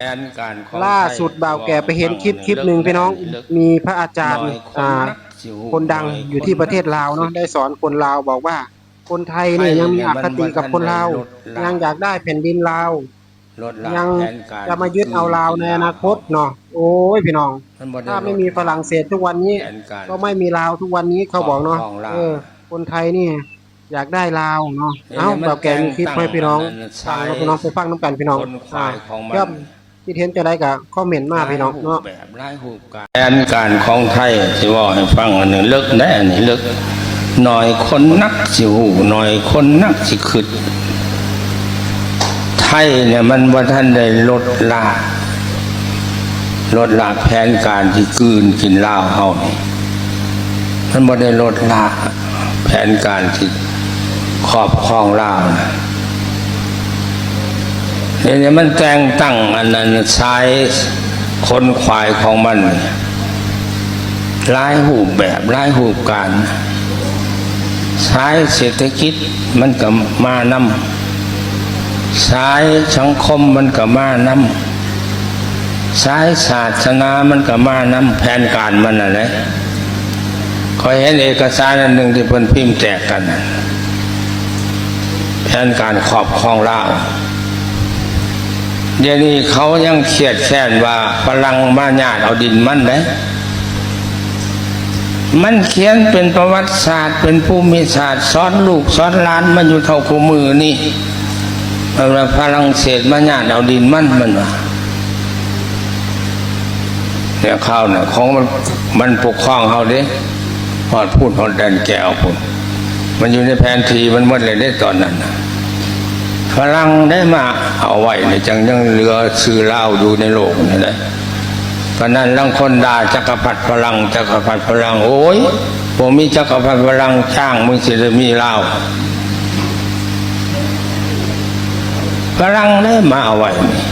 ແຜນການຂອງ ລ່າສຸດ ບ່າວແກ່ໄປເຫັນຄລິບ ຄລິບໜຶ່ງ ພີ່ນ້ອງ, ມີພະອາຈານ ຄົນດັງຢູ່ທີ່ປະເທດລາວເນາະ ໄດ້ສອນຄົນລາວ ບອກວ່າຄົນໄທນີ້ຍັງມີອະຄະຕິກັບຄົນລາວ, ຍັງຢາກໄດ້ແຜ່ນດິນລາວ, ຍັງຈະມາຍຶດເອົາລາວໃນອະນາຄົດເນາະ. ໂອ້ຍ ພີ່ນ້ອງ, ຖ້າໄມ່ມີຝຣັ່ງເສດທຸກວັນນີ້ ກໍໄມ່ມີລາວທຸກວັນນີ້ ເຂົາບອກເນາະ. ເອີ ຄົນໄທນີ້ ຢາກໄດ້ລາວເນາະ. ເອົາ ບ່າວແກ່ມີຄລິບໃຫ້ພີ່ນ້ອງຟັງເນາະ, ພີ່ນ້ອງໄປຟັງນຳກັນ ພີ່ນ້ອງ. ເອີ ຄິດເຫັນຈັ່ງໃດກໍຄອມເມັນມາ ພີ່ນ້ອງເນາະ. ແຜນການຂອງໄທ ຊິເວົ້າໃຫ້ຟັງ ອັນນີ້ເລິກເດ້ ອັນນີ້ເລິກ. ໜ້ອຍຄົນນັກຊິຮູ້, ໜ້ອຍຄົນນັກຊິຄິດ. ໄທນີ້ມັນບໍ່ທັນໄດ້ລົດລະ ລົດລະແຜນການທີ່ກືນກິນລາວເຮົານີ້, ມັນບໍ່ໄດ້ລົດລະແຜນການທີ່ຄອບຄອງລາວນະ. ດຽວນີ້ມັນແຕ່ງຕັ້ງອັນນັ້ນ ສາຍຂົນຂວາຍຂອງມັນ ຫຼາຍຮູບແບບ ຫຼາຍຮູບການ. ສາຍເສດຖະກິດມັນກໍມານຳ, ສາຍສັງຄົມມັນກໍມານຳ, ສາຍສາສະໜາມັນກໍມານຳ, ແຜນການມັນນັ້ນແຫຼະ. ຂ້ອຍເຫັນເອກະສານອັນໜຶ່ງທີ່ເພິ່ນພິມແຈກກັນ ແຜນການຄອບຄອງລາວ. ດຽວນີ້ເຂົາຍັງຄຽດແຄ້ນວ່າຝຣັ່ງມາຍາດເອົາດິນມັນເດ້. ມັນຂຽນເປັນປະຫວັດສາດ ເປັນພູມິສາດ ສອນລູກສອນຫຼານມາຢູ່ເທົ່າຄູ່ມື້ນີ້ ເພິ່ນວ່າຝຣັ່ງເສດມາຍາດເອົາດິນມັນ ເພິ່ນວ່າ. ແນວຂ່າວນະ ຂອງມັນ ມັນປົກຄອງເຮົາເດ້ ຮອດພຸ້ນ ຮອດແດນແກ້ວພຸ້ນ. ມັນຢູ່ໃນແຜນທີ່ມັນໝົດແລ້ວເດ້ຕອນນັ້ນນະ. ຝຣັ່ງໄດ້ມາເອົາໄວ້ນີ້ ຈັ່ງຍັງເຫຼືອຊື່ລາວຢູ່ໃນໂລກນີ້ນະ. ປານນັ້ນລາງຄົນດ່າຈັກກະພັດຝຣັ່ງ ຈັກກະພັດຝຣັ່ງ. ໂອ້ຍ ບໍ່ມີຈັກກະພັດຝຣັ່ງ ຈ້າງມຶງຊິໄດ້ມີລາວ. ຝຣັ່ງໄດ້ມາເອົາໄວ້ນີ້.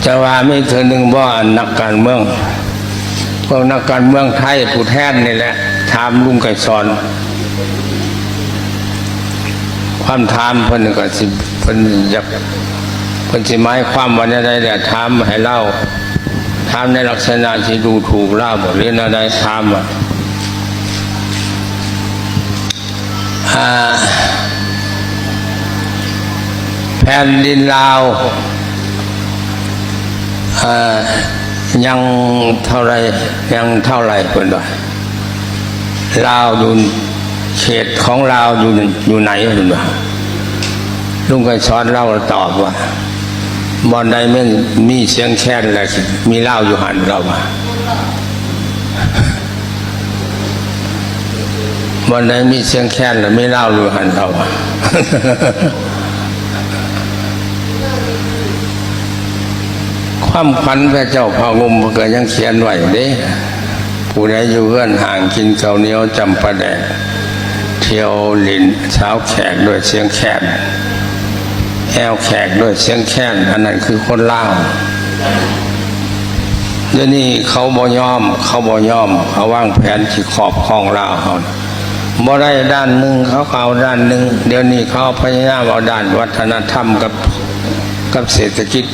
ຈະວ່າມີເທື່ອໜຶ່ງບໍ່ ອັນນັກການເມືອງ ພວກນັກການເມືອງໄທຜູ້ແທນນີ້ແຫຼະ ຖາມລຸງໄກສອນ. ຄວາມຖາມເພິ່ນກໍຊິ ເພິ່ນຢາກ ເພິ່ນຊິໝາຍຄວາມວ່າແນວໃດແຫຼະ ຖາມໃຫ້ລາວ ຖາມໃນລັກສະນະທີ່ດູຖູກລາວບໍ ຫຼືແນວໃດ ຖາມວ່າ ອ່າ ແຜ່ນດິນລາວ ເອີ ຍັງເທົ່າໃດ ຍັງເທົ່າໃດ ເພິ່ນວ່າ ລາວຢູ່ ເຂດຂອງລາວຢູ່ ຢູ່ໃນ ເພິ່ນວ່າ. ລຸງໄກສອນລາວກໍຕອບວ່າ ບ່ອນໃດແມ່ນມີຊຽງແຄນ ແລ້ວຊິມີລາວຢູ່ຫັ້ນ ລາວວ່າ. ບ່ອນໃດມີຊຽງແຄນ ແລ້ວມີລາວຢູ່ຫັ້ນ ລາວວ່າ. ຄວາມຂວັນພະເຈົ້າພະອົມເພິ່ນກໍຍັງຂຽນໄວ້ເດ້ ຜູ້ໃດຢູ່ເຮືອນຫ້າງ ກິນເຂົ້າໜຽວຈ້ຳປາແດກ ທ່ຽວຫຼິ້ນສາວແຂກດ້ວຍຊຽງແຄນ ແອວແຂກດ້ວຍຊຽງແຄນ ອັນນັ້ນຄືຄົນລາວ. ດຽວນີ້ເຂົາບໍ່ຍອມ ເຂົາບໍ່ຍອມ ເຂົາວາງແຜນຊິຄອບຄອງລາວເຮົາ. ບໍ່ໄດ້ດ້ານໜຶ່ງ ເຂົາກໍເອົາດ້ານໜຶ່ງ. ດຽວນີ້ເຂົາພະຍາຍາມເອົາດ້ານວັດທະນະທຳກັບ ກັບເສດຖະກິດ.